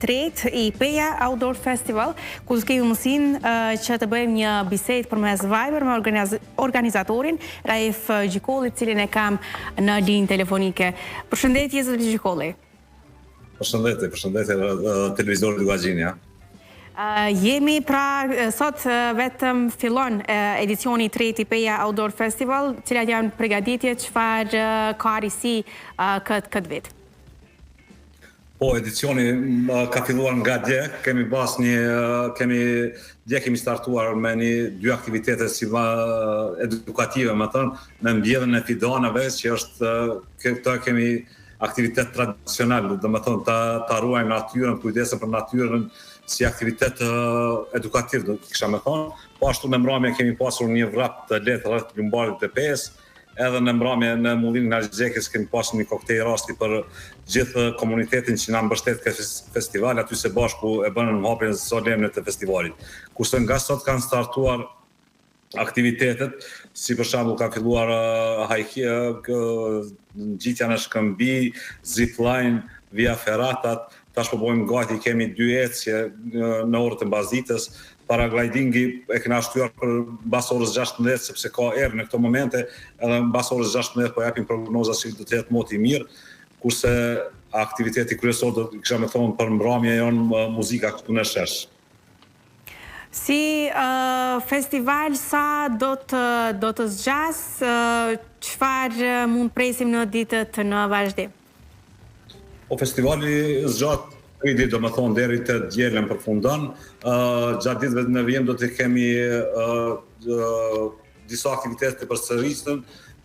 Tretë i Peja Outdoor Festival, ku do të kemi mundësinë që të bëjmë një bisedë përmes Viber me organizatorin Raif Gjikolli, të cilin e kam në linjë telefonike. Përshëndetje zoti Gjikolli. Përshëndetje, përshëndetje televizorit Dukagjini. Jemi pra sot vetëm fillon edicioni i tretë i Peja Outdoor Festival, cilat janë pregaditjet, çfarë ka risi këtë këtë vit? Po, edicioni ka filluar nga dje, kemi bas një, kemi, dje kemi startuar me një dy aktivitete si edukative, me thënë, me mbjelljen e fidaneve, që është, këto kemi aktivitet tradicional, do me thënë, ta, ta ruajmë natyrën, kujdesen për natyrën, si aktivitet edukativ, do të kisha me thënë. Po ashtu në mramje kemi pasur një vrap të lehtë rreth Lumbarit të Pejës, Edhe në mbrëmje në Mullinin e Haxhi Zekës kemi pasur një koktej rasti për gjithë komunitetin që na mbështet këtë festival, aty së bashku e bënëm hapjen solemne të festivalit. Kurse nga sot kanë startuar aktivitetet, si për shembull ka filluar hike, ngjitja në shkëmbi, zip line, via ferratat, tash po bojmë gati, kemi dy ecje në orët e mbasditës, Paraglidingi e kena shtyrë për mbas orës 16 sepse ka erë në këto momente, edhe mbas orës 16 po japin prognoza që do të jetë moti i mirë, kurse aktiviteti kryesor do të kisha me thonë për mbrëmje janë muzika këtu në shesh. Si festival sa do të do të zgjasë, çfarë mund presim në ditët në vazhdim? Po festivali zgjat tri ditë, domethonë deri të dielën përfundon. Gjatë ditëve në vijim do të kemi disa aktivitete të përsëritshme.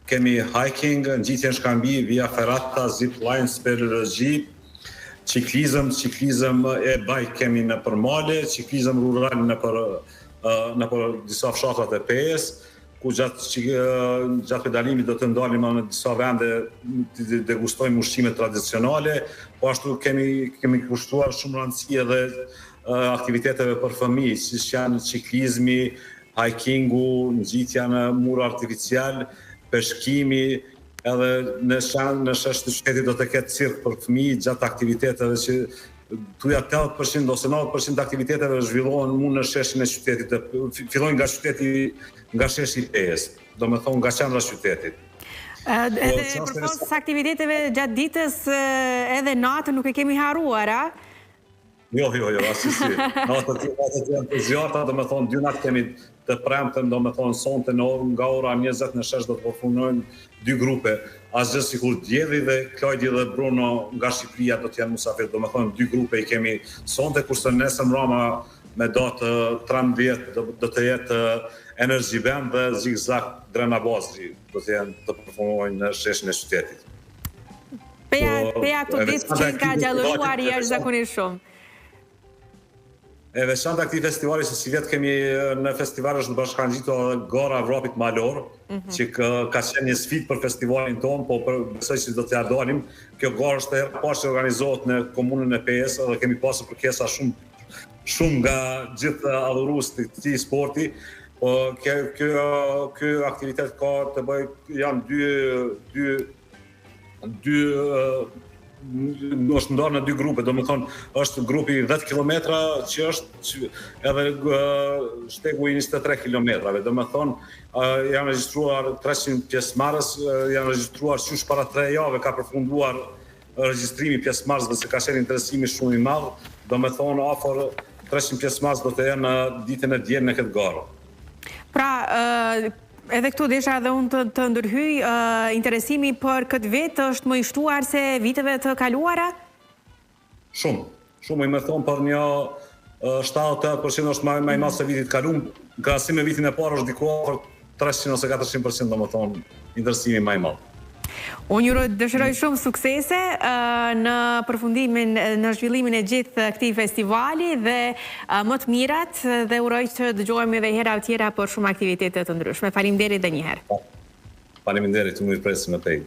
Kemi hiking, ngjitje në shkambi, via ferrata, zip line, speleologji, çiklizëm, çiklizëm e-bike kemi nëpër male, çiklizëm rural nëpër nëpër disa fshatrat e Pejës. ku gjatë gjatë pedalimit do të ndalim në disa vende të degustojmë ushqime tradicionale, po ashtu kemi kemi kushtuar shumë rëndësi edhe aktiviteteve për fëmijë, siç janë çiklizmi, hikingu, ngjitja në mur artificial, peshkimi, edhe në në shesh të qytetit do të ketë cirk për fëmijë gjatë aktiviteteve që Tuja 80% ose 90% të aktiviteteve zhvillohen mu në sheshin e qytetit, të, fillojnë nga qyteti, nga sheshi i Pejës, domethonë nga qendra e qytetit. Edhe po, përpos aktiviteteve gjatë ditës, edhe natën nuk e kemi harruar, a? Jo, jo, jo, asesi. Natët, natët janë të zjarrta, domethonë, dy natë kemi të premten, domethonë, sonte në orë, nga ora 20 në shesh do të përfundojnë dy grupe. Asgjë sikur Dielli dhe Klajdi dhe Bruno nga Shqipëria do të jenë musafirë, domethonë dy grupe i kemi sonte, kurse nesër mbrama me datë 13 do, do të jetë Energy Band dhe Zigzag Dren Abazi do të jenë të performojnë në sheshin e qytetit. Peja, po, Peja këto ditë që ka gjallëruar jashtëzakonisht shumë. E veçanta e këtij festivali se sivjet kemi në festival është bashkangjitur edhe gara e vrapit malor, mm -hmm. që ka, ka qenë një sfidë për festivalin tonë, po për, besoj që do t'ia dalim. Kjo garë është hera e parë që organizohet në komunën e Pejës dhe kemi pasur kërkesa shumë shumë nga gjithë adhuruesit e këtij sporti. Po kjo kjo ky aktivitet ka të bëjë janë dy dy dy është ndarë në dy grupe, domethonë është grupi 10 km që është edhe shtegu i 23 kilometrave, domethonë janë regjistruar 300 pjesëmarrës, janë regjistruar qysh para 3 jave ka përfunduar regjistrimi i pjesëmarrësve se ka qenë interesimi shumë i madh, domethonë afër 300 pjesëmarrës do të jenë në ditën e diel në këtë garë. Pra, edhe këtu desha edhe unë të, të ndërhyj, interesimi për këtë vit është më i shtuar se viteve të kaluara? Shumë, shumë, me thonë për një 70-80% është më, më i madh se vitit kalum, në krahasim me vitin e parë është diku afër 300 ose 400% domethonë interesimi më i madh. Unë ju dëshiroj shumë suksese në përfundimin, në zhvillimin e gjithë këtij festivali dhe më të mirat dhe uroj që dëgjohemi edhe hera të tjera për shumë aktivitete të ndryshme. Faleminderit edhe një herë. Faleminderit, ju mirëpresim në Pejë.